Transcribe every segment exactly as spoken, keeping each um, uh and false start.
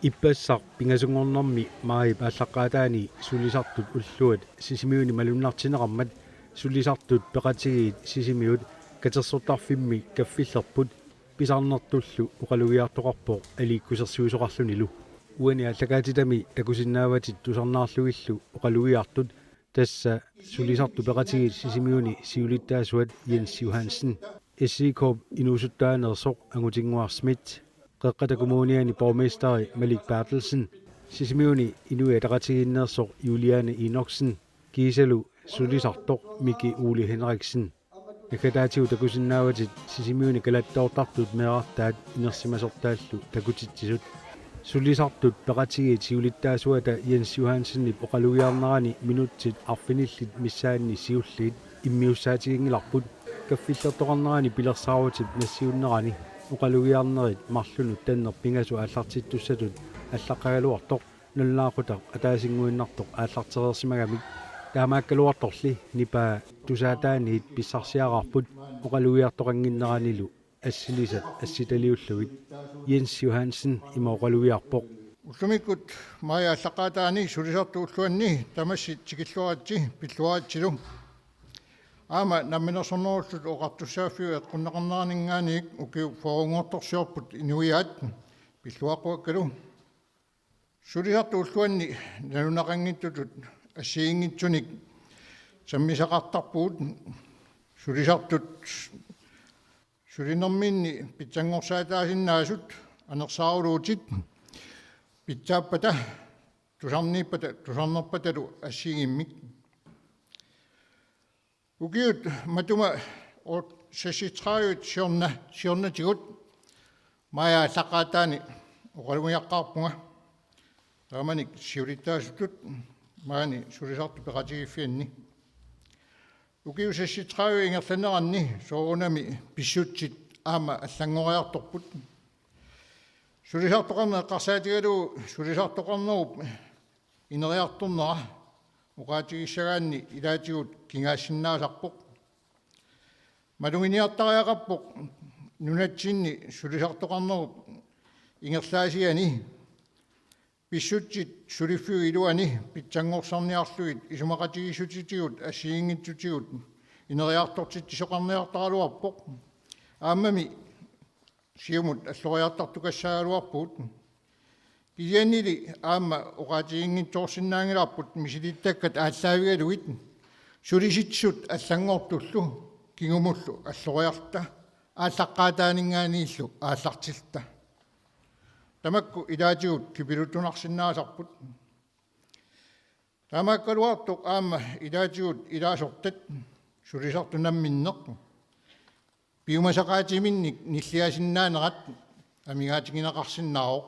Ippassaq pingasunngornermi maajip aallaqqaataani sulisartut ulluat Sisimiuni malunnartinneqarmat sulisartut peqatigiit Sisimiut katersortarfimmi kaffillerput pisarnertullu oqalugiartoqarpoq aliikkusersuisoqarlunilu. Uani aallakaatitami takusinnaavatit tusarnaarlugillu oqalugiartut, tassa sulisartut peqatigiit Sisimiuni siulittaasuat Jens Johansen, S I K-p inuusuttaaneersoq Angutinnguaq Schmidt, Qeqqata Kommuniani borgmesteri Malik Berthelsen, Sisimiuni Inuit Ataqatigiinneersoq Juliane Enoksen kiisalu sulisartoq Miki Ole Henriksen. Naggataatigut takusinnaavatit Sisimiuni kalattoortartut meerartaat inersimasortaallu takutitsisut. Sulisartut peqatigiit siulittaasuata Jens Johansenip oqalugiarnerani minutsit arfinillit missaanni siulliit immiussaatiginngilarput. Kaffillertoqarnerani pilersaarutip nassiunnerani oqalugiarnerit marlunut tanneq pingasut aallartittussatut allaqqagaluartoq, nalunaaqutaq ataasinnguinnartoq aallartereersimagamik. Taamaakkaluartorli nipaa tusaataaniit pissarsiaraarput oqalugiartoqannginneranilu assilisat assitaliullugit. Jens Johansen ima oqalugiarpoq: Ullumikkut maajip aallaqqaataani sulisartut ulluanni tamassi tikilluaritsi pilluaritsilu. Aamma Namminersornerullutik Oqartussaaffiup eqqunneqarneraninngaanniit ukiut fyrrenngortorsiorput inuiaat pilluaqqukkalu. Sulisartut ulluanni nalunaqanngitsutut assigiinngitsunik sammisaqartarpugut. Sulisartut sulinerminni pitsanngorsaataasinnaasut anersaaruluutit pitsaappata, tusarniippata, tusarnerpatalu assigiimmik. Ukiut matuma o-, seksogtredive siorna-, siornatigut maajip aallaqqaataani oqalugiaqqaarpunga taamani siulittaasutut maani sulisartut peqatigiiffianni. Ukiut seksogtredive ingerlaneranni soorunami pissutsit aamma allanngoriartorput. Sulisartoqarneq eqqarsaatigalugu sulisartoqarnerup ineriartornera oqaatigissagaanni ilaatigut kingaassinnaasarpoq. Maluginiartariaqarpoq nunatsinni sulisartoqarnerup ingerlaasiani pissutsit suliffiup iluani pitsanngorsarniarlugit isumaqatigiissutitigut assigiinngitsutigut ineriartortitsisoqarniartaraluarpoq. Aammami siumut alloriartartukassaagaluarpugut. Kisiannili aamma oqaatiginngitsoorsinnaanngilarput misilittakkat aallaavigalugit sulisitsisut allanngortullu kingumullu alloriarluta aallaqqaataaninngaanniillu aallartilluta. Tamakku ilaatigut kipiluttunarsinnaasarput. Taamaakkaluartoq aamma ilaatigut ilaasortat sulisartut namminneq piumasaqaatiminnik nilliasinnaanerat amigaatigineqarsinnaavoq.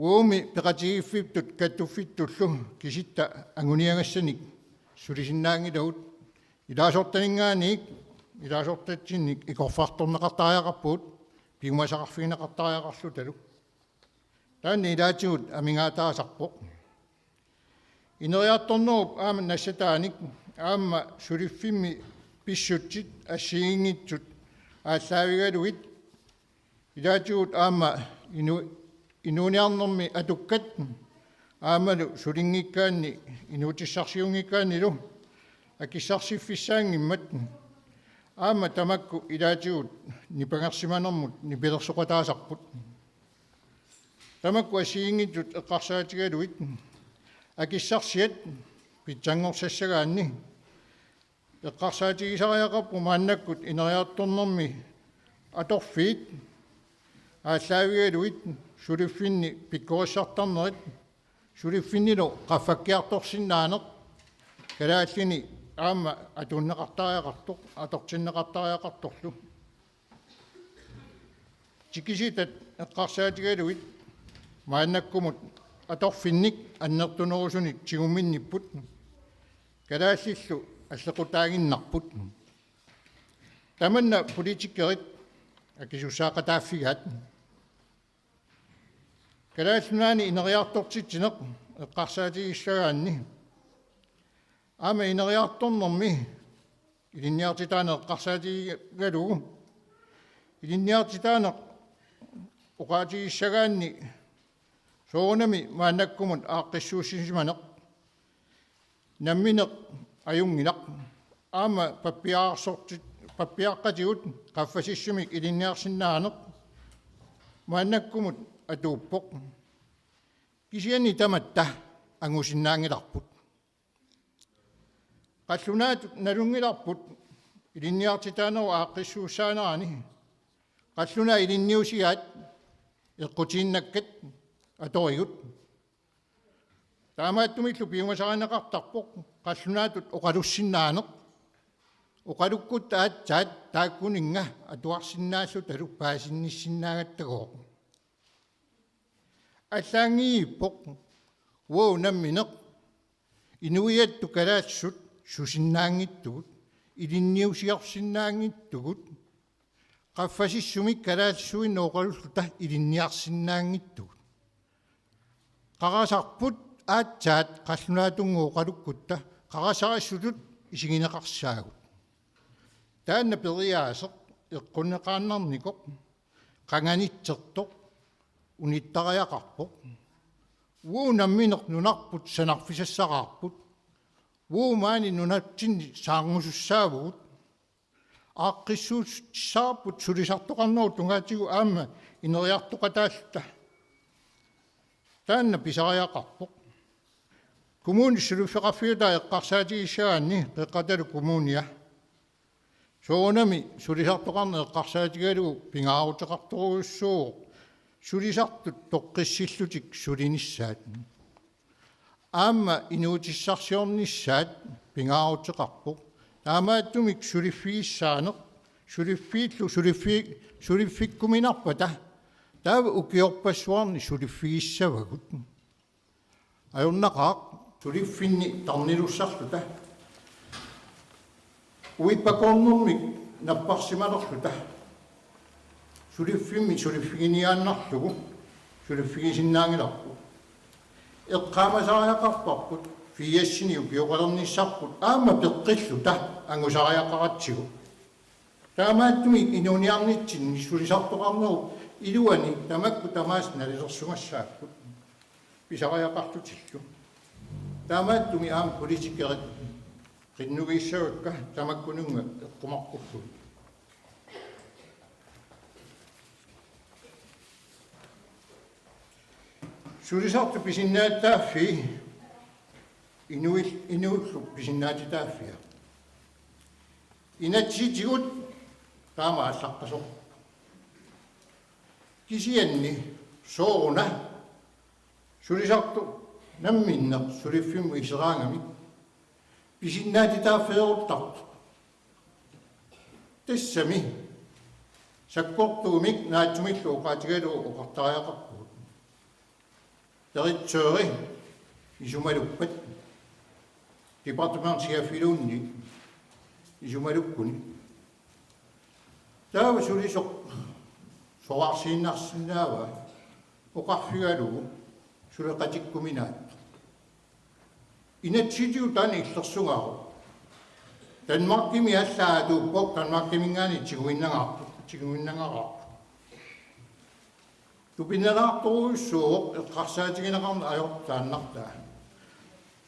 Uagummi peqatigiiffittut kattuffittullu kisitta anguniagassanik sulisinnaanngilagut. Ilaasortaninngaanniit ilaasortatsinnik ikorfartorneqartariaqarpugut piumasaqarfigineqartariaqarlutalu. Taanna ilaatigut amigaataasarpoq. Ineriartornerup aamma nassataanik aamma suliffimmi pissutsit assigiinngitsut aallaavigalugit ilaatigut aamma inu-, inuuniarnermi atukkat aammalu sulinngikkaanni inuutissarsiunngikkaannilu akissarsiffissaanngimmat aamma tamakku ilaatigut nipangersimanermut nipilersoqataasarput. Tamakku assigiinngitsut eqqarsaatigalugit akissarsiat pitsanngorsassagaanni eqqarsaatigisariaqarpoq maannakkut ineriartornermi atorfiit aallaavigalugit suliffinni pikkorissartarnerit, suliffinnilu qaffakkiartorsinnaaneq, kalaallini aamma atuunneqartariaqartoq, atortinneqartariaqartorlu. Tikisitat eqqarsaatigalugit maannakkumut atorfinnik annertunerusunik tigumminnipput, kalaallillu allequtaaginnarput. Tamanna politikerit akisussaaqataaffigaat. Kalaallit Nunaanni ineriartortitsineq eqqarsaatigissagaanni aamma ineriartornermi ilinniartitaaneq eqqarsaatigalugu ilinniartitaaneq oqaatigissagaanni soorunami maannakkumut aaqqissuussisimaneq nammineq ajunngilaq. Aamma pappiararsorti-, pappiaqqatigut qaffasissumik ilinniarsinnaaneq maannakkumut atuuppoq. Kisianni tamatta angusinnaanngilarput. Qallunaatut nalunngilarput ilinniartitaanerup aaqqissuussaanerani. Qallunaat ilinniusiaat eqqutiinnakkat atorigut. Taamaattumillu piumasarineqartarpoq qallunaatut oqalussinnaaneq. Oqalukkutta aatsaat taakkuninnga atuarsinnaallutalu paasinnissinnaagattagooq. Allaanngilippoq uagut nammineq inuiattut kalaallisut susinnaanngitsugut, ilinniusiorsinnaanngitsugut, qaffasissumik kalaallisuinnaq oqalulluta ilinniarsinnaanngitsugut. Qarasarput aatsaat qallunaatunngooq oqalukkutta qarasarissutut isigineqassaagut. Taanna periaaseq eqqunneqaannarnikoq, qanganitsertoq, unittariaqarpoq. Uagut nammineq nunarput sanarfisassaraarput. Uagut maani nunatsinni saarngusussaavugut. Aaqqissuussisarput sulisartoqarnerup tungaatigut aamma ineriartoqataalluta. Taanna pisariaqarpoq. Kommunip suliffeqarfiutaa eqqarsaatigissagaanni Qeqqatalu Kommunia. Soorunami sulisartoqarneq eqqarsaatigalugu pingaaruteqartorujussuuvoq sulisartut toqqissillutik sulinissaat. Aamma inuutissarsiornissaat pingaaruteqarpoq. Taamaattumik suliffigissaaneq, suliffiillu suliffi-, suliffikkuminarpata, taava ukiorpassuarni suliffigissavagut. Ajornaqaaq suliffinni tarnilussarluta. Uippakornermik napparsimalerluta. Suliffimmi suliffiginiaannarlugu suliffigisinnaanngilarput. Eqqaamasariaqarparput firsini ukioqalernissarput aamma peqqilluta angusariaqaratsigu. Taamaattumik inuuniarnitsinni sulisartoqarnerup iluani tamakku tamaasa nalilersugassaapput pisariaqarlutillu. Taamaattumik aamma politikerit qinnugiissagakka tamakkununnga eqqumarpugut. Sulisartut pisinnaatitaaffii inuil-, inuillu pisinnaatitaaffia. Inatsisitigut taama aallaqqasoq. Kisianni sooruna sulisartut namminneq suliffimmut iseraangamik pisinnaatitaaffigeruttartut. Tassami sakkortuumik naatsumillu oqaatigalugu oqartariaqarpugut. Direktøri isumaluppat, departementschefilunni isumalukkuni. Taava sulisoq soraarsiinnarsinnaavaa oqarfigalugu suleqatikkuminaattoq. Inatsisitigut taanna illersugaavoq. Danmarkimi allaat atuuppoq, Danmarkiminngaanniit tiguinnangaarput, tiguinnangaarput. Tupinnalaartorujussuuvoq eqqarsaatigineqarneq ajortaannartaa.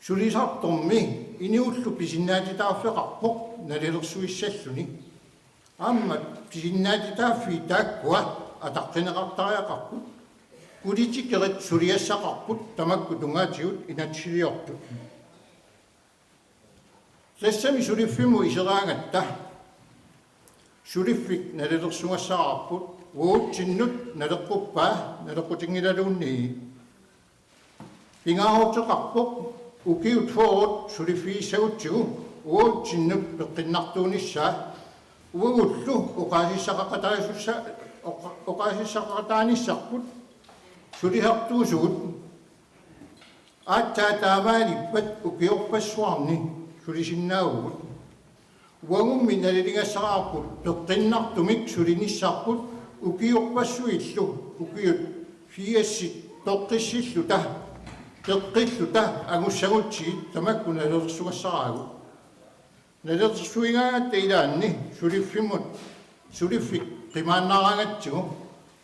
Sulisartormi inuullu pisinnaatitaaffeqarpoq nalilersuissalluni. Aamma pisinnaatitaaffii taakkua ataqqineqartariaqarput. Politikerit suliassaqarput tamakku tungaatigut inatsisiliortut. Tassami suliffimmut iseraangatta suliffik nalilersugassaraarput, uagutsinnut naleqquppaa, naleqqutinngilaluunniit. Pingaaruteqarpoq ukiut fyrret suliffigissagutsigu uagutsinnut peqqinnartuunissaa, uagullu oqaasissaqaqataasussa-, oqa-, oqaasissaqaqataanissarput sulisartuusugut. Aatsaat taamaalippat ukiorpassuarni sulisinnaavugut. Uagummi naliligassaraarput peqqinnartumik sulinissarput ukiorpassuillu, ukiut firsit toqqissilluta, peqqilluta angussagutsigit tamakku nalilersugassaraagut. Nalilersuigaangatta ilaanni suliffimmut, suliffik qimaannaraangatsigu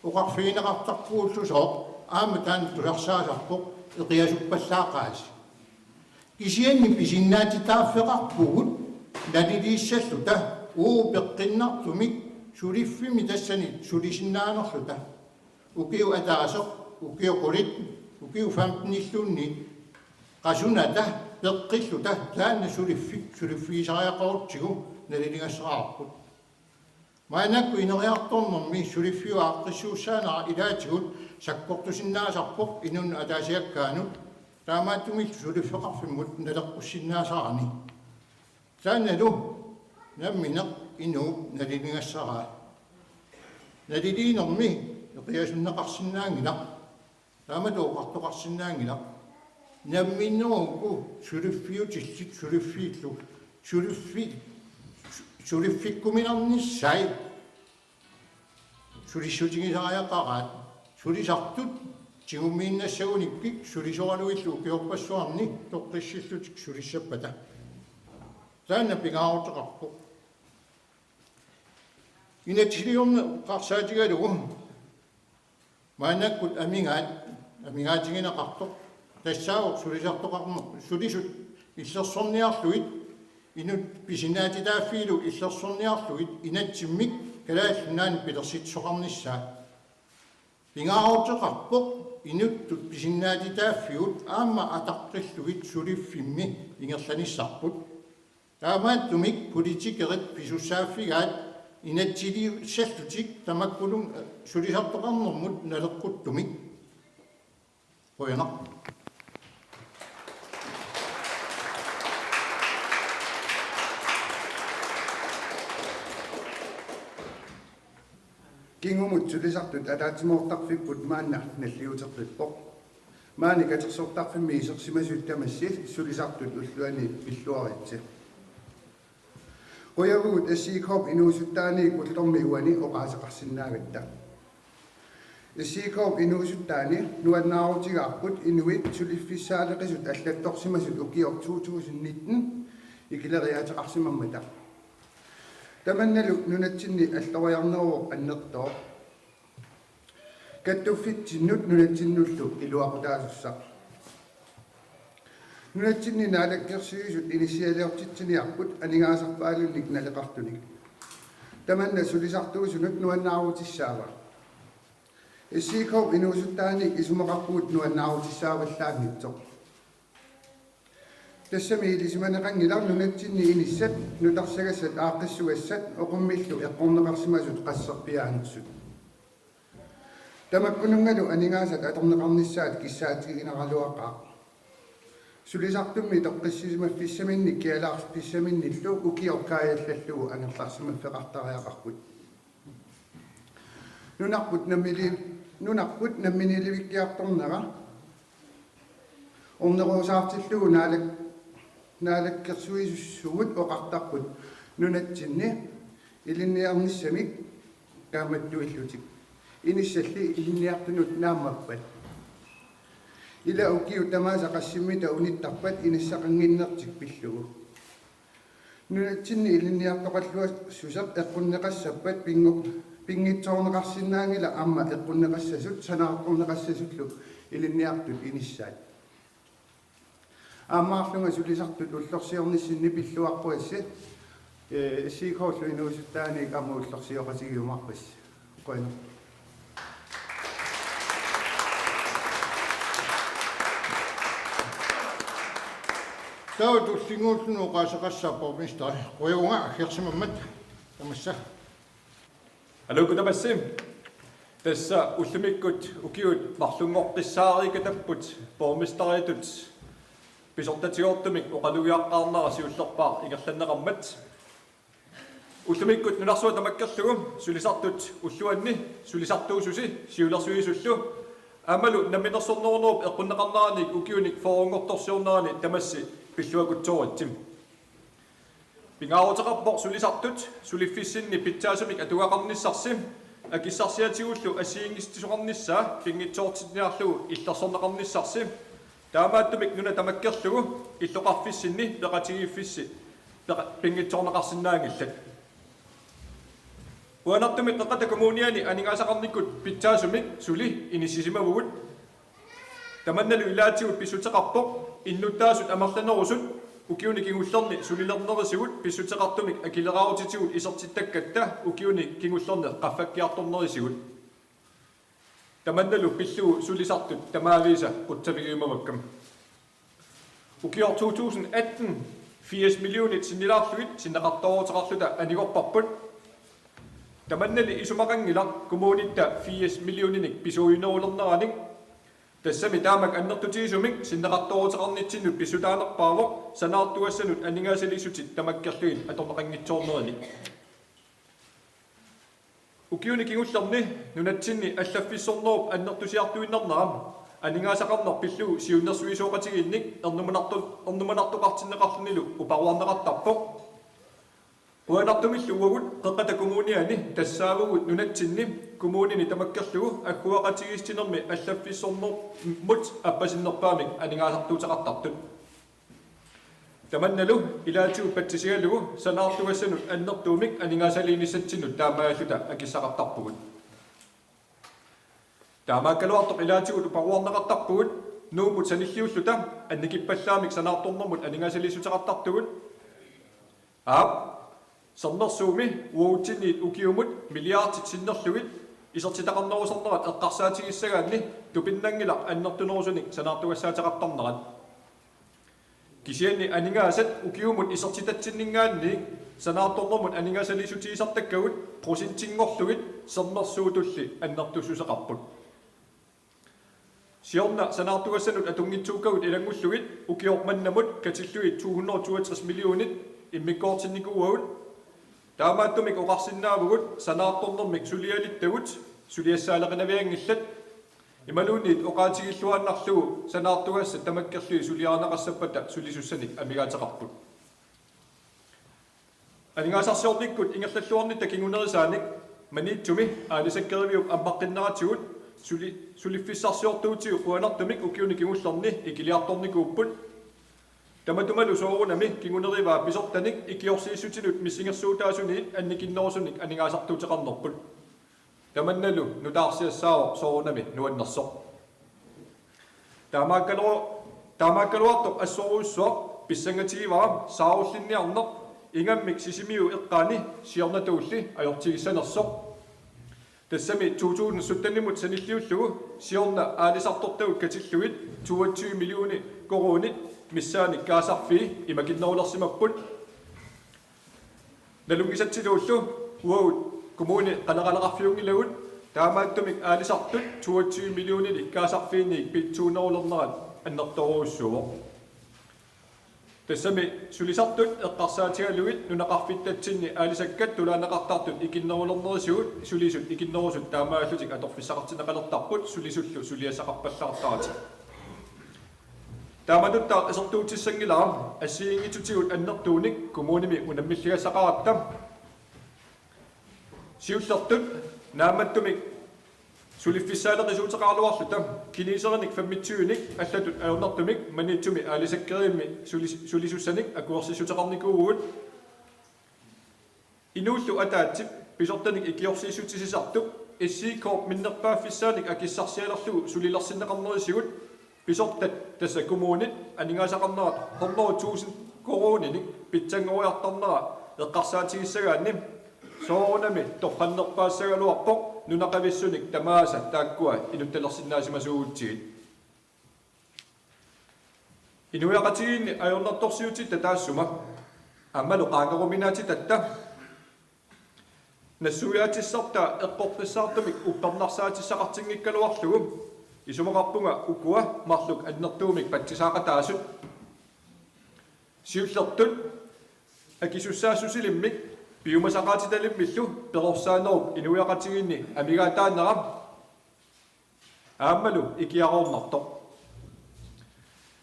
Oqarfigineqartarpugullusooq aamma taanna tusarsaasarpoq eqiasuppallaaqaasi. Kisianni pisinnaatitaaffeqarpugut naliliissalluta uagut peqqinnartumik suliffimmi tassani sulisinnaanerluta. Ukiut ataaseq, ukiut qulit, ukiut femtenilluunniit qasunata peqqilluta taanna suliffik suliffigisariaqarutsigu naliligassaraarput. Maannakkut ineriartornermi suliffiup aaqqissuussaanera ilaatigut sakkortusinnaasarpoq inunnut ataasiakkaanut, taamaattumillu suliffeqarfimmut naleqqussinnaasarani. Taannalu nammineq inuup naliligassaraa. Naliliinermi eqiasunneqarsinnaanngilaq. Taamatut oqartoqarsinnaanngilaq. Namminnerup uku suliffiutillit suliffiillu suliffi-, suliffikkuminarnissai sulissutigisariaqaraat, sulisartut tigummiinnassagunikkit sulisoraluillu ukiorpassuarni toqqissillutik sulissappata. Taanna pingaaruteqarpoq. Inatsisiliorneqarsaatigalugu maannakkut amigaat, amigaatigineqartoq tassaavoq sulisartoqarneq, sulisut illersorniarlugit, inuttut pisinnaatitaaffiillu illersorniarlugit inatsimmik Kalaallit Nunaanni pilersitsisoqarnissaa. Pingaaruteqarpoq inuttut pisinnaatitaaffigut aamma ataqqillugit suliffimmi ingerlanissarput. Taamaattumik politikerit pisussaaffigaat inatsisiliissallutik tamakkununnga sulisartoqarnermut naleqquttumik. Qujanaq. Kingumut sulisartut ataatsimoortarfipput maanna nalliuteqqippoq. Maani katersortarfimmi isersimasut tamassi sulisartut ulluanni pilluaritsi. Qujavugut S I K-p inuusuttaaniit ullormi uani oqaaseqarsinnaagatta. S I K-p inuusuttaani nuannaarutigaarput inuit suliffissaaleqisut allattorsimasut ukioq to tusind nitten ikileriaateqarsimammata. Tamannalu nunatsinni alloriarneruvoq annertooq. Kattuffitsinnut nunatsinnullu iluaqutaasussaq. Nunatsinni naalakkersuisut inissialiortitsiniarput aningaasarpaalunnik naleqartunik. Tamanna sulisartuusunut nuannaarutissaava? S I K-p inuusuttaaniit isumaqarpugut nuannaarutissaavallaanngitsoq. Tassami ilisimaneqanngilaq nunatsinni inissat, nutarsagassat aaqqissugassat oqummillu eqqorneqarsimasut qasserpiaanersut. Tamakkununngalu aningaasat atorneqarnissaat kissaatiginaraluaqaaq. Sulisartummi toqqissisimaffissaminnik kialaarfissaminnillu ukioq kaajallallugu angerlarsimaffeqartariaqarput. Nunarput nammili-, nunarput namminiilivikkiartornera ornerusaartillugu naalak-, naalakkersuisugut oqartarput nunatsinni ilinniarnissamik kaammattuillutik. Inissalli ilinniartunut naammappat. Ila ukiut tamaasa qassimmita unittarpat inissaqannginnertik pillugu. Nunatsinni ilinniartoqalluassuseq eqqunneqassappat pinngor-, pinngitsoorneqarsinnaanngilaq aamma eqqunneqassasut sanaartorneqassasullu ilinniartut inissaat. Aammaarlunga sulisartut ullorsiornissinni pilluaqquassi, ee, S I K-llu inuusuttaaniit aamma ullorsioqatigiumaarpassi. Qujanaq. Taava tullinnguulluni oqaaseqassaaq borgmesteri. Qujavugut aggersimammat tamassa. Aluu tamassi. Tassa ullumikkut ukiut marlunngoqqissaarikatapput borgmesteritut pisortatigoortumik oqalugiaqqaarnera siullerpaaq ingerlanneqarmat. Ullumikkut nunarsuaq tamakkerlugu sulisartut ulluanni sulisartuususi siulersuisullu aammalu Namminersornerunerup eqqunneqarneraniit ukiunik fyrrenngortorsiornerani tamassi pilluakutsooritsi. Pingaaruteqarpoq sulisartut suliffissinni pitsaasumik atugaqarnissarsi, akissarsiatigullu assigiinngissuteqarnissaa pinngitsoortinniarlugu illersorneqarnissarsi, taamaattumik nuna tamakkerlugu illoqarfissinni peqatigiiffissi peqa-, pinngitsoorneqarsinnaanngillat. Qujanartumik Qeqqata Kommuniani aningaasaqarnikkut pitsaasumik suli inissisimavugut. Tamannalu ilaatigut pissuteqarpoq innuttaasut amerlanerusut ukiuni kingullerni sulilernerisigut pissuteqartumik akileraarutitigut isertittakkatta ukiuni kingullerni qaffakkiartornerisigut. Tamannalu pillugu sulisartut tamaavisa qutsavigiumavakkami. Ukioq to tusind atten firs millionit sinnilaarlugit sinneqartooruteqarluta anigorparput. Tamannali isumaqanngilaq kommunitta firs millioninik pisuujunerulerneranik. Tassami taamak annertutigisumik sinneqartooruteqarnitsinnut pissutaanerpaavoq sanaartugassanut aningaasaliissutit tamakkerlugit atorneqanngitsoornerini. Ukiuni kingullerni nunatsinni allaffissornerup annertusiartuinnarnera aningaasaqarneq pillugu siunnersuisooqatigiinnik ernumanarto-, ernumanartoqartinneqarlunilu uparuarneqartarpoq. Qujanartumillu uagut Qeqqata Kommuniani tassaavugut nunatsinni kommunini tamakkerlugu agguaqatigiissutinermi allaffissornermut appasinnerpaamik aningaasartuuteqartartut. Tamannalu ilaatigut patsisigalugu sanaartugassanut annertuumik aningaasaliinissatsinnut taamaalluta akissaqartarpugut. Taamaakkaluartoq ilaatigut uparuarneqartarpugut Nuummut sanilliulluta annikippallaamik sanaartornermut aningaasaliissuteqartartugut. Aap, Sermersuumi uagutsiniit ukiumut milliardit sinnerlugit isertitaqarnerusarnerat eqqarsaatigissagaanni tupinnanngilaq annertunerusunik sanaartugassaateqartarnerat. Kisianni aningaasat ukiumut isertitatsinninngaanniit sanaartornermut aningaasaliissutigisartakkagut procentinngorlugit Sermersuutulli annertussuseqarput. Siorna sanaartugassanut atunngitsuukkagut ilanngullugit ukioq mannamut katillugit to hundrede toogtres millionit immikkoortinnikuuagut. Taamaattumik oqarsinnaavugut sanaartornermik sulialittagut suliassaaleqinavianngillat. Imaluunniit oqaatigilluinnarlugu sanaartugassat tamakkerlugit suliarineqassappata sulisussanik amigaateqarput. Aningaasarsiornikkut ingerlalluarnitta kingunerisaanik Maniitsumi aalisakkeriviup ammaqqinneratigut suli-, suliffissarsiortuutigut qujanartumik ukiuni kingullerni ikiliartornikuupput. Tamatumalu soorunami kingunerivaa pisortanik ikiorsiissutinut missingersuutaasuniit annikinnerusunik aningaasartuuteqarnerput. Tamannalu nutaarsiassaavoq soorunami nuannersoq. Taamaakkalu-, taamaakkaluartoq assorujussuaq pissangatigivara saarullinniarneq ingammik Sisimiut eqqaani siornatuulli ajortigissanersoq. Tassami to tusind syttenimut sanilliullugu siorna aalisartortagut katillugit toogtyve millioner koruunit missaannik kaasarfii imakinnerulersimapput. Nalunngisatsiluullu uagut kommuni qaleraleqarfiunngilagut, taamaattumik aalisartut toogtyve millioninit kaasarfiinniit piitsuunerulernerat annertoorujussuuvoq. Tassami sulisartut eqqarsaatigalugit nunaqarfittatsinni aalisakkat tulaanneqartartut ikinnerulernerisigut sulisut ikinnerusut taamaallutik atorfissaqartinneqalertarput sulisullu suliassaqarpallaartaratik. Taamatuttaaq isertuutissanngilara assigiinngitsutigut annertuunik kommunimi unammilligassaqaratta. Siullertut naammattumik suliffissaaleqisuuteqaraluarluta kineserenik femogtyvenik allatut ajornartumik Maniitsumi aalisakkerivimmi sulis-, sulisussanik akuersissuteqarnikuuvugut. Inuullu ataatsip pisortanik ikiorsiissutisisartup S C K-p minnerpaaffissaanik akissarsialerlugu sulilersinneqarnerisigut pisortat, tassa kommunit, aningaasaqarnerat hundrede tusind koruuninik pitsanngoriartarnera eqqarsaatigissagaanni soorunami torrannerpaassagaluarpoq nunaqavissunik tamaasa taakkua inuttalersinnaasimasuugutsigit. Inuiaqatigiinni ajornartorsiutitta taassuma aammalu qaangeruminaatitatta nassuiaatissartaa eqqortassaartumik uppernarsaatissaqartinngikkaluarlugu isumaqarpunga ukua marluk annertuumik patsisaaqataasut. Siullertut akisussaassusilimmik piumasaqaatitalimmillu perorsaanerup inuiaqatigiinni amigaataanera aammalu ikiaroornartoq.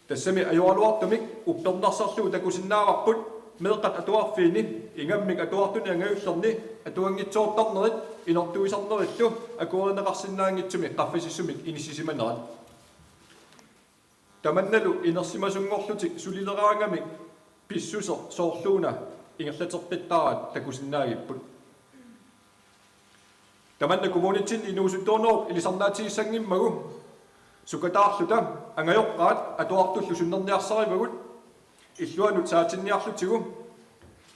Tassami ajoraluartumik uppernarsarlugu takusinnaavarput meeqqat atuarfiini ingammik atuartuni angajullerni atuanngitsoortarnerit inortuisarnerillu akuerineqarsinnaanngitsumik qaffasissumik inissisimanerat. Tamannalu inersimasunngorlutik sulileraangamik pissuseq soorluuna ingerlateqqittaraat takusinnaagipput. Tamanna kommunitsinni inuusuttuunerup ilisarnaatigissanngimmagu sukataarluta angajoqqaat atuartullu sunnerniarsarivagut illuanut saatinniarlutigu.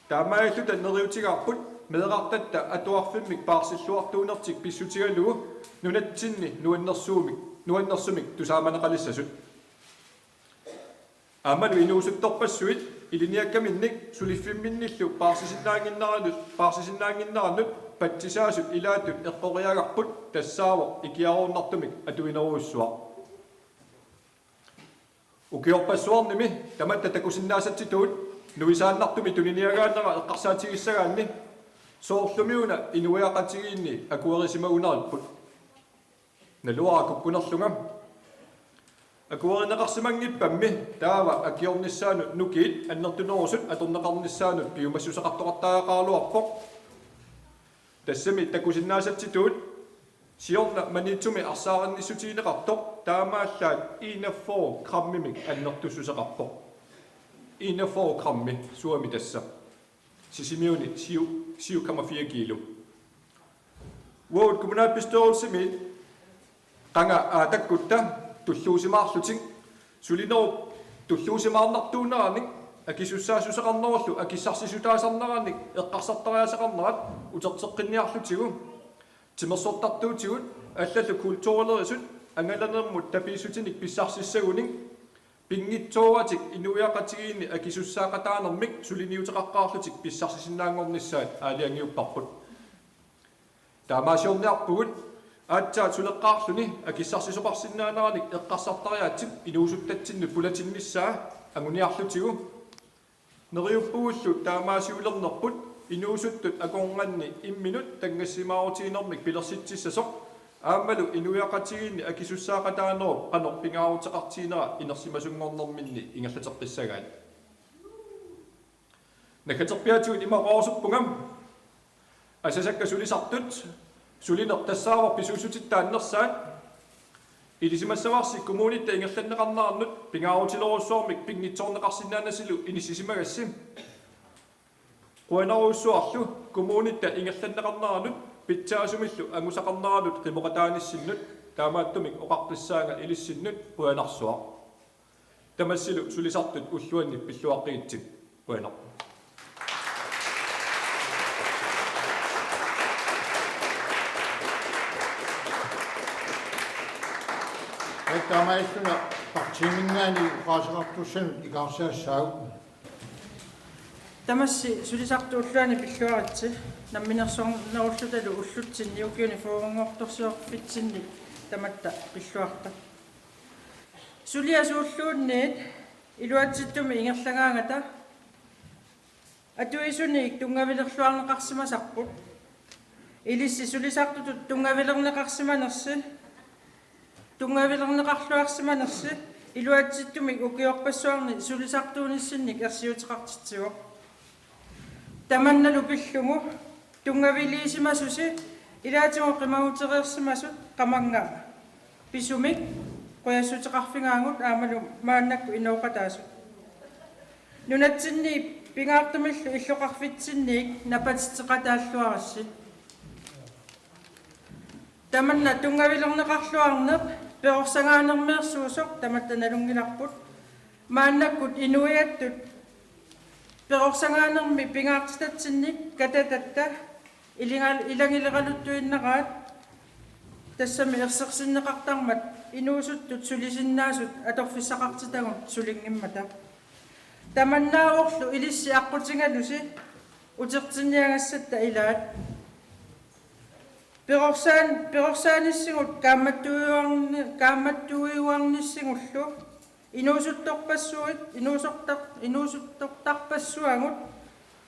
Taamaalilluta neriuutigaarput meerartatta atuarfimmik paarsilluartuunertik pissutigalugu nunatsinni nuannersuumik, nuannersumik tusaamaneqalissasut. Aammalu inuusuttorpassuit ilinniakkaminnik suliffimminnillu paarsisinnaannginneranut, paarsisinnaannginnerannut patsisaasut ilaattut eqqoriagarput tassaavoq ikiaroornartumik atuinerujussuaq. Ukiorpassuarnimi tamatta takusinnaasatsitut nuisaannartumik tuniniagaanera eqqarsaatigissagaanni soorlumiuna inuiaqatigiinni akuerisimagunarparput. Naluara kukkunerlunga. Akuerineqarsimanngippammi taava akiornissaanut nukiit annertunerusut atorneqarnissaannut piumassuseqartoqartariaqaraluarpoq. Tassami takusinnaasatsitut siorna Maniitsumi arsaarinnissutigineqartoq taamaallaat enogfyrre grammimik annertussuseqarpoq. Enogfyrre grammi suami tassa. Sisimiuni syv, syv komma fire kilo. Uagut kommunalbestyrelsimi qanga aatakkutta tulluusimaarlutik sulinerup tulluusimaarnartuuneranik akisussaassuseqarnerullu akissarsissutaasarneranik eqqarsartariaaseqarnerat uterteqqinniarlutigu timersortartuutigut allallu kulturerisut angalanermut tapiissutinik pissarsissagunik pinngitsooratik inuiaqatigiinni akisussaaqataanermik suliniuteqaqqaarlutik pissarsisinnaanngornissaat aalajangiupparput. Taamaasiorniarpugut aatsaat suleqqaarluni akissarsisoqarsinnaaneranik eqqarsartariaatsip inuusuttatsinnut pulatinnissaa anguniarlutigu. Neriuppugullu taamaasiulernerput inuusuttut akornanni imminut tanngassimaarutiginermik pilersitsissasoq aammalu inuiaqatigiinni akisussaaqataanerup qanoq pingaaruteqartiginera inersimasunngornerminni ingerlateqqissagaat. Naggaterpiaatigut ima oqaruusuppunga: Asasakka sulisartut, sulineq tassaavoq pisuussutitta annersaat. Ilisimassavarsi kommunitta ingerlanneqarnerannut pingaarutilerujussuarmik pinngitsoorneqarsinnaanasilu inissisimagassi. Qujanarujussuarlu kommunitta ingerlanneqarnerannut pitsaasumillu angusaqarneranut qimoqataanissinnut, taamaattumik oqaqqissaanga ilissinnut qujanarsuaq. Tamassilu sulisartut ulluanni pilluaqqigitsi. Qujanaq. Taamaalilluna partiiminngaanniit oqaaseqartussanut ikaarsassaagut. Tamassi sulisartut ulluanni pilluaritsi, namminersornerullutalu ullutsinni ukiuni fyrrenngortorsiorfitsinni tamatta pilluarta. Suliat suulluunniit iluatsittumi ingerlagaangata atuisuniit tunngavilerluarneqarsimasarput. Ilissi sulisartutut tunngavilerneqarsimanersi, tunngavilerneqarluarsimanersi iluatsittumik ukiorpassuarni sulisartuunissinnik ersiuteqartitsivoq. Tamannalu pillugu tunngaviliisimasusi ilaatigut qimagutereersimasut qamannga pisumik qujassuteqarfigaagut aammalu maannakkut inooqataasut. Nunatsinni pingaartumillu illoqarfitsinniit napatitseqataalluarassi. Tamanna tunngavilerneqarluarneq perorsagaanermeersuusoq tamatta nalunngilarput. Maannakkut inuiattut perorsagaanermi pingaartitatsinnik katatatta ilingal-, ilangileraluttuinnaraat, tassami ersersinneqartarmat inuusuttut sulisinnaasut atorfissaqartitagut sulinngimmata. Tamannaavorlu ilissi aqqutigalusi utertinniagassatta ilaat. Perorsaan-, perorsaanissinut kaammattuiuarni-, kaammattuiuarnissigullu inuusuttorpassuit, inuusortar-, inuusuttortarpassuagut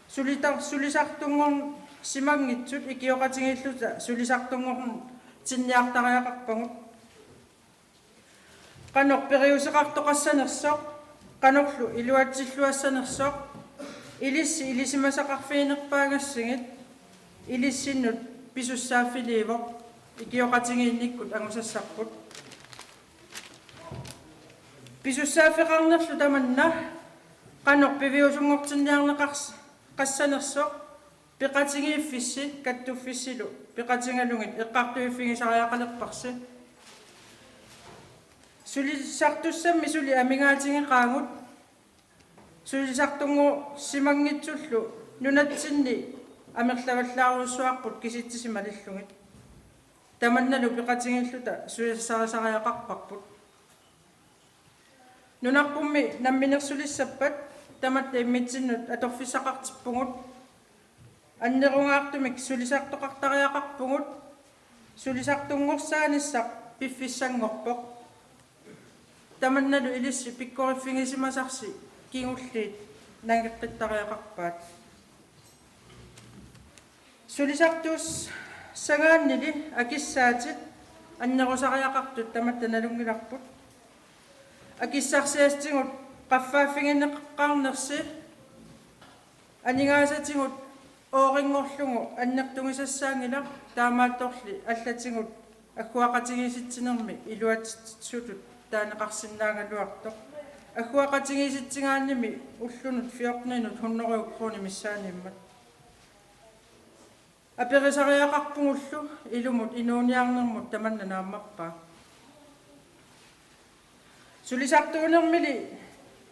sulitar-, sulisartunngorsimanngitsut ikioqatigiilluta sulisartunngortinniartariaqarpagut. Qanoq periuseqartoqassanersoq, qanorlu iluatsilluassanersoq, ilissi ilisimasaqarfiginerpaagassigit, ilissinnut pisussaaffiliivoq, ikioqatigiinnikkut angusassarput. Pisussaaffeqarnerlu tamanna qanoq piviusunngortinniarneqars-, qassanersoq, Peqatigiiffissi kattuffissilu peqatigalugit eqqartuiffigisariaqalerparsi. Sulisartussammi suli amigaatigeqaagut sulisartunngorsimanngitsullu nunatsinni amerlavallaarujussuarput kisitsisit malillugit. Tamannalu peqatigiilluta sulisarisariaqarparput. Nunarpummi namminersulissappat tamatta immitsinnut atorfissaqartippugut. Annerungaartumik sulisartoqartariaqarpugut. Sulisartunngorsaanissaa piffissanngorpoq. Tamannalu ilissi pikkoriffigisimasarsi kingulliit nangeqqittariaqarpaat. Sulisartuussagaannili akissaatit annerusariaqartut tamatta nalunngilarput. Akissarsiassatigut qaffaaffigineqarnersi aningaasatigut oorinngorlugu annertugisassaanngilaq, taamaattorli allatigut agguaqatigiissitsinermi iluatsitsisutut taaneqarsinnaagaluartoq. Agguaqatigiissitsigaannimi ullunut fjorteninut hundrede kroner missaaniimmat. Aperisariaqarpugullu ilumut inuuniarnermut tamanna naammappaa. Sulisartuunermili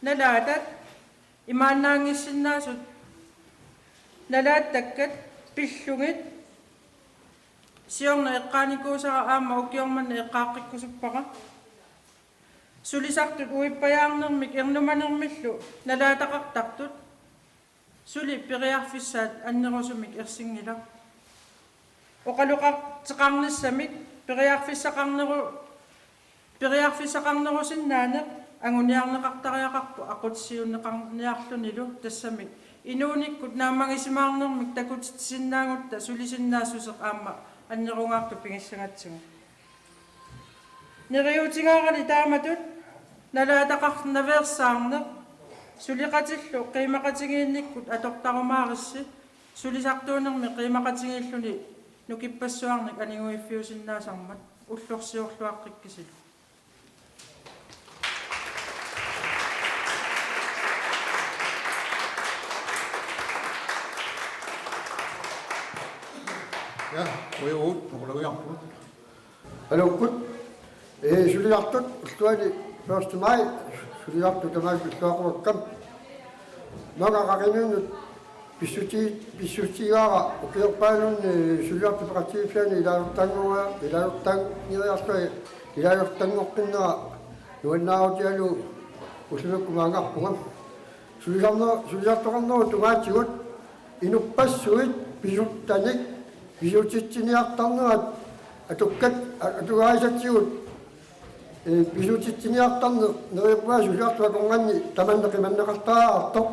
nalaatat imaannaanngissinnaasut nalaattakkat pillugit siorna eqqaanikuusara aamma ukioq manna eqqaaqqikkusuppara. Sulisartut uippajaarnermik ernumanermillu nalaataqartartut suli periarfissaat annerusumik ersinngilaq. Oqaloqateqarnissamik periarfissaqarneru-, periarfissaqarnerusinnaaneq anguniarneqartariaqarpoq aqutsisiuunneqarniarlunilu, tassami inuunikkut naammagisimaarnermik takutitsisinnaagutta sulisinnaassuseq aamma annerungaartoq pigissagatsigu. Neriuutigaarali taamatut nalaataqarnaveersaarneq suleqatillu qiimaqatigiinnikkut atortarumaarissi, sulisartuunermi qiimaqatigiilluni nukippassuarnik aniguiffiusinnaasarmat ullorsiorluaqqikkisilu. Ja, qujanaq, oqalagiarput. Aluukkut, ee, sulisartut ulluani første maj, sulisartut tamaasa pilluaqquakkam. Maanga qaqinunut pissuti-, pissutigaara ukiorpaalunni, ee, sulisartut peqatigiiffianni ilaasortanngua-, ilaasortanngeriarlunga, ilaasortanngoqqinnera nuannaarutigalugu ullumikkut maanngarpunga. Sulisarne-, sulisartoqarnerup tungaatigut inuppassuit pisuttanik pisutitsiniartarnerat atukkat-, a-, atugaassatigut, ee, pisutitsiniartarneq neriuppunga sulisartut akornanni tamanna qimanneqartariaqartoq.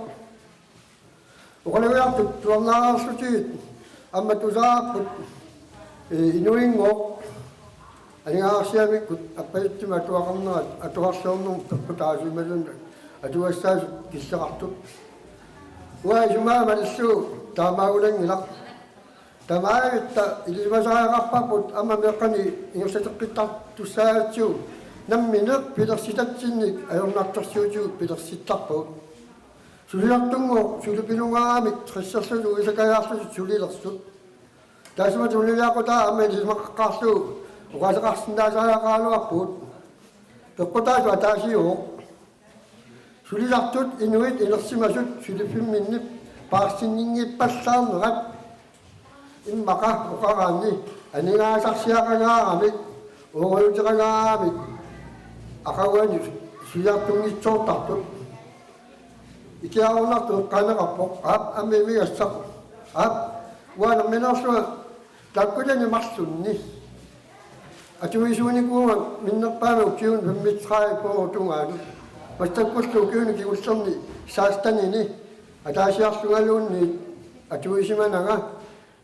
Oqalugiartut tuarnaarlutigit aamma tusaapput, ee, inuinngooq aningaasarsiamikkut appasittumik atuaqarnerat atuarluarnermut peqqutaasimasunut atugassaasut killeqartut. Uanga isumaga malillugu taamaagunanngilaq. Tamaavitta ilisimasariaqarparput aamma meeqqanik ingerlateqqittartussaagatsigu nammineq pilersitatsinnik ajornartorsiutigut pilersittarpagut. Suliartunngooq sulipilungaaramik tresserlutik uisakajaarlutik sulilersut. Taassuma tunuliaqutaa aamma ilisimaqaqqaarlugu oqaaseqarsinnaasariaqaraluarpugut. Peqqutaasut ataasiuvoq. Sulisartut inuit inersimasut suliffimminni paarsinninngippallaarnerat immaqa oqaraanni aningaasarsiaqangaaramik, uungajuteqangaaramik aqaguani suliartunngitsoortartut. Ikiaroornartoq eqqaaneqarpoq. Aap, aamma imigassaq. Aap, uanga nammineerlunga taakkunani marlunni atuisuunikuuvunga minnerpaamik ukiuni femogtredive tungaanut. Massakkullu ukiuni kingullerni sekstenini ataasiarlungaluunniit atuisimananga.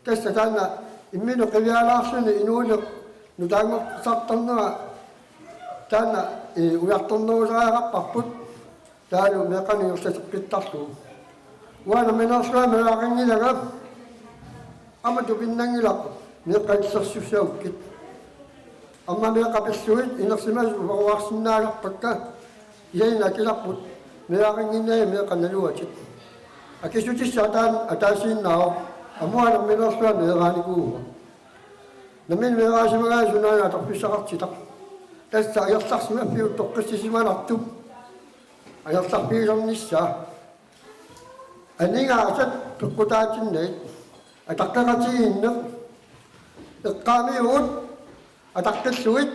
Tassa taanna imminut qivialaarluni inuuneq nutaanngorsartarnera taanna, ee, ujartornerusariaqarparput. Taavalu meeqqanik ingerlateqqittarlugu. Uanga nammineerlunga maliarinngilanga aamma tupinnanngilaq meeqqat illersussaagukkit. Aamma meeqqat pillugit inersimasut uparuarsinnaalerpakka, kisianni akilerput maliarinnginnagit meeqqat nalugatik. Akissutissaa taanna ataasiinnaavoq. Aamma nammineerlunga meeraanikuuvunga. Nammineq meeraasimagaanni sunaana atorfissaqartitaq. Tassa angerlarsimaffiup toqqissisimanartup angerlarfigisarnissaa. Aningaasat peqqutaatinnagit, ataqqeqatigiinneq, eqqaamiugut ataqqillugit,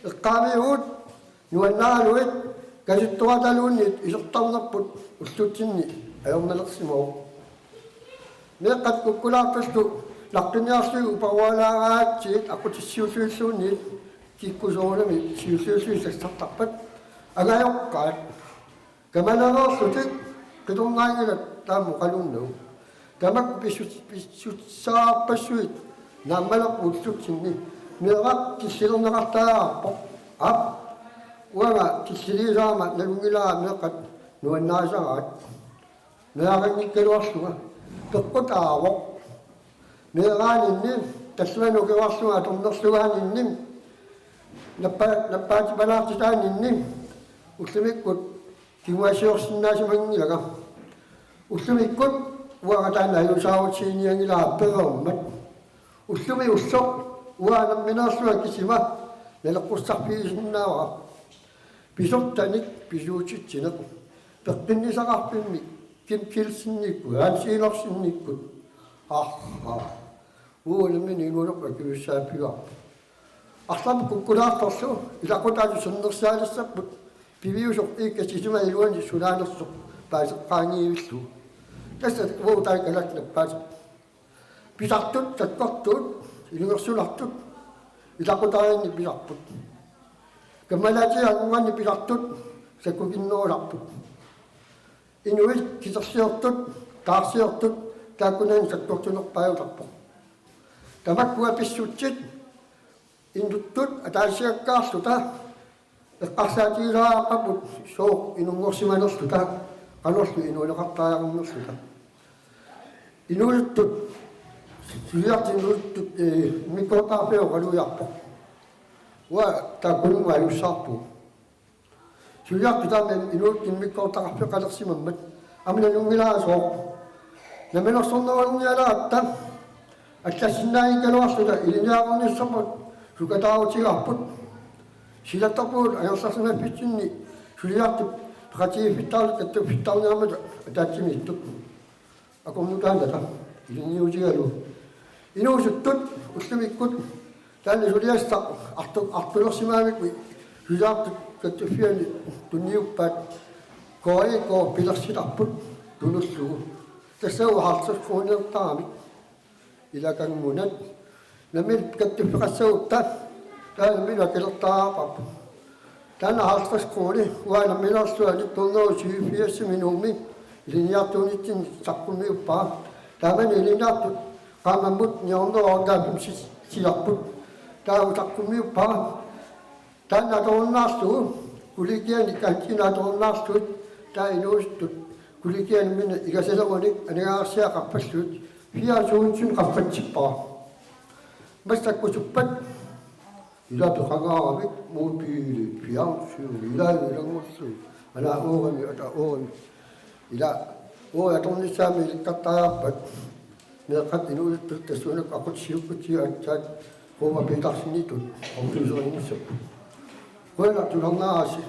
eqqaamiugut nuannaaralugit, kasuttorataluunniit isertarnerput ullutsinni ajornalersimavoq. Meeqqat kukkulaartullu naqqinniarlugit uparualaaraatsigit aqqutissiuullutilluunniit kikkut soorunami siulliullugit sassartarpat angajoqqaat. Kamalereerlutik qitornaanngilat taama oqalunnagu. Tamakku pissut-, pissussaarpassuit naammalerput ullutsinni. Meeraq killilerneqartariaqarpoq. Aap. Uanga killiliisarama nalunngilara meeqqat nuannarisaraat. Meeraqanngikkaluarlunga. Peqqutaavoq. Meeraaninni, tallimanik ukioqarlunga atornerlugaaninni, nappa-, nappaatipalaartitaaninni, ullumikkut kinguaassiorsinnaasimanngilanga. Ullumikkut uanga taanna ajuusaarutiginngilara pereermat. Ullumi ulloq uanga nammineerlunga kisima naleqqussarfigisinnaavara. Pisortanik pisuutitsineq. Peqqinnisaqarfimmi Kim Kielsenikkut, Hans Enoksennikkut. Aha. Uunga nammineq inuunerput akisussaaffigaarput. Arlaat kukkulaartorlu ilaqutaalu sermersiaalissapput. Piviusoq iikka sisima iluani sulaanersoq paaseqqaanngivillugu. Tassa uagut taakku kalaallit nappaatit. Pisartut sakkortuut ilungersunartut ilaqutariinni pisarput. Kammalaatiga anguniarni pisartut sakkukinnerusarput. Inuit kiserliortut, taarsiortut taakkunani sakkortunerpaajutarpoq. Tamakkua pissutsit inuttut ataasiakkaarluta eqqarsaatigisariaqarput sooq inunngorsimanerluta, qanorlu inuuneqartariaqarnerluta. Inuusuttut, suliartut inuusuttut, ee, immikkoortaqarfiup oqalugiarpoq. Uanga taakkununnga ajussaarpugut. Suliartut taama inuusuttut immikkoortaqarfeqalersimammat. Aamma nalunngilara sooq. Namminersornerulerngialeratta. Allassinnaanngikkaluarluta ilinniagaqarnissarput sukataarutigaarput. Silattarpugut angerlarsimaffitsinni suliartut peqatigiiffittaarluta kattuffittaarniarmata ataatsimiittut. Akornutaanata ilinniutigalugu. Inuusuttut ullumikkut taanna suliassaq artu-, artulersimagamikkit suliartut kattuffianni tunniuppaat K I K pilersitarput tunullugu. Tassa halvtreds kronertaramik. Ilakanngunat. Nammineq kattuffeqassagutta taanna nammineq akilertariaqarparput. Taanna halvtreds kroner uanga nammineerlunga nitten hundrede og syvogfirsimi Nuummi ilinniartuunitsinni saqqummiuppara. Taamani ilinniartut qaammammut ni hundrede og halvfems silarput. Taava saqqummiuppara. Taanna atorunnaarlugu, kollegiani kantiinit atorunnaarlugit, taava inuusuttut kollegiani nammineq igasaleruni aningaasarsiaat qaffallugit, fire tusind qaffatsippara. Massakkusuppat, ila peqangaaravit, mobilit, fjernsyni, ila ilanngullugu, ana uurimi, ata uurimi. Ila uuri atornissaanut ilikkartariaqarpat, meeqqat inuusuttut tassuunakkut aqqutissiuukkutsigu aatsaat Ruma Petersenitut ortuuserinissapput. Qujanaq tulernaarasi,